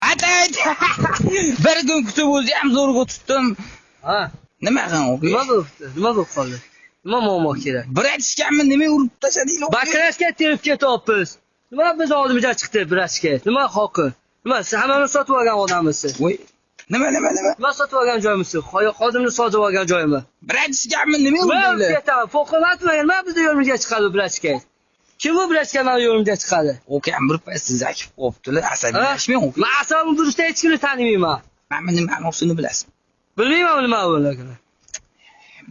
Atayt. Bir kun kutib o'zi ham zo'rg'a tutdim. Ha. Nima qilgan o'qi? Nima bo'libdi? Nima bo'lib qoldi? Nima muammo kerak? Bir aytishganmi, nima urib tashladinglar? Bakrashga terib ketyapmiz. Nima biz oldimizga chiqdi brachka? Nima hoqi? Nima siz hammani sotib olgan odammisiz? Voy. Nima nima nima? Nima sotib olgan joymisiz? Xodimni sotib olgan joymi? Bir aytishganmi, nima Nima urdinglar? ketaman? Foqimatmi? Nima bizni yo'limizga chiqadi brachka? Kim bu brachka mani yo'limga chiqadi? Ukam bir payt sizni akib qo'yibdilar, asabiylashmang uka. Men asabim buzishda hech kimni tanimayman. Mana nima ma'nosini bilasizmi? Bilmayman nima bularni.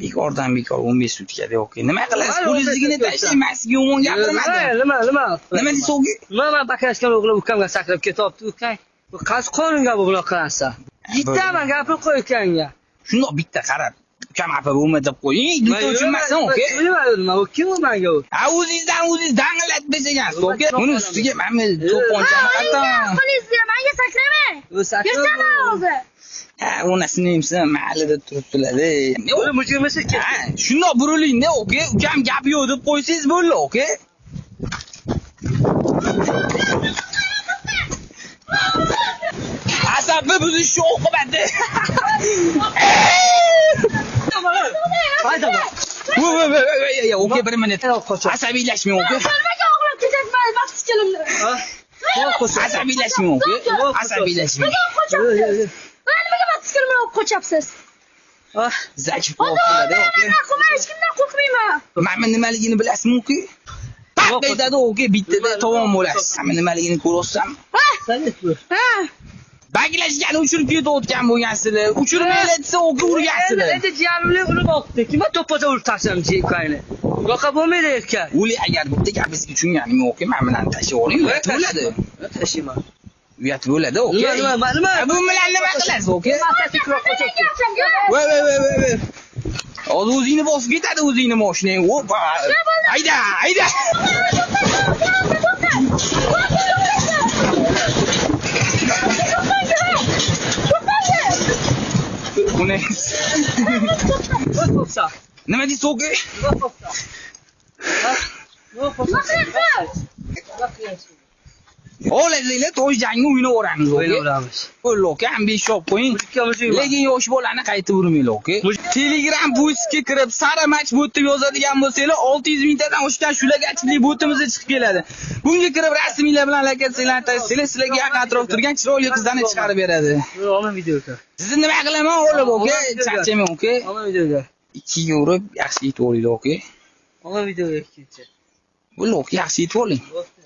Bekordan bekor 15 sutkada yo'q. Nima qilasiz? Mayli, Qo'lingizligini 15 tashlang, men sizga yomon gapirmadim. Nima nima? Nima deysiz uka? Nima men bakrashgan o'g'lim ukamga sakrab ketyapti ukang. Bu qaysi qonunga bu bunaqa narsa? Bittaman gapirib qo'y ukangga. Shundoq bitta qarab, ukam xafa bo'lma deb qo'ying, duto uchunmasin uka. Nima nima u kim u menga u? Ha, o'zingizdan o'zingiz dang'illatib tashlagansiz uka. Buni ustiga mana to'pponchani qattan. Qo'lingizni menga sakramang. U sakrab. Yurtaman hozir. Ha, onasini emsin, mahallada turibdilar-da. O'zi mujrimisi Ha, shundoq burilingda, uka. Ukam gap yo'q deb qo'ysangiz bo'ldi, uka. Asabni buzish oqibati. Hayda bor. Voy voy voy voy, uka bir minut. Asabiylashmang, uka. Nimaga o'g'irlab ketyapman baksikilimni? Ha? Asabiylashmang, uka. Asabiylashmang. Nimaga qochapsiz? Nimaga baksikilimni olib qochyapsiz? Ah, Zakif qo'yibdilar-da, uka. Men hech kimdan qo'rqmayman. Mana nimaligini bilasizmi, uka? Taq etadi, uka, bittada tovon bo'lasiz. Mana nimaligini ko'ryapsizmi? Ha? Sen bu. Ha. Baklashgani uchirib ketayotgan bo'lgansizlar. Uchirmanglar desa, uka urgansizlar. Endi jiyanimni urib olibdi. Kim to'ppacha urib tashlamchi ukangni? Bunaqa bo'lmaydi erkak. O'li agar bitta gapingizga tushunganim yo'q, men bilan tashlab yuboring, uyat bo'ladi. Tashlayman. Uyat bo'ladi, uka. Nima nima nima? Bu bilan nima qilasiz, uka? Voy Voy voy voy voy voy. Hozir o'zingni bosib ketadi o'zingni mashinang. Opa. Hayda, hayda. Uni Nima qo'psa? nima deysiz, uka? Nima qo'psa? Ha? Nima qo'psa? Nima qilyapsiz? Nima qilyapsiz? Xohlasanglar to'y jangni o'ynayveramiz, uka. O'ynayveramiz. Bo'ldi, uka, ham 5 olib qo'ying. Mujikka mujik. Lekin yosh bolani qaytib urmanglar, uka. Telegram postga kirib Sara match bot deb yozadigan bo'lsanglar, 600 mingtadan oshgan shularga botimizga chiqib keladi. Bunga kirib rasminglar bilan lokatsiyalarni tashlasanglar, sizlarga yaqin atrofda turgan chiroyli qizlarni chiqarib beradi. Olma videoga. Sizni nima qilaman o'g'lim, uka? Charchamang, uka. Olma videoga. Ikkiga urib, yaxshi yetib olinglar, uka. Olma videoga ikkinchi. Bo'ldi, uka, yaxshi yetib oling. Bo'pti.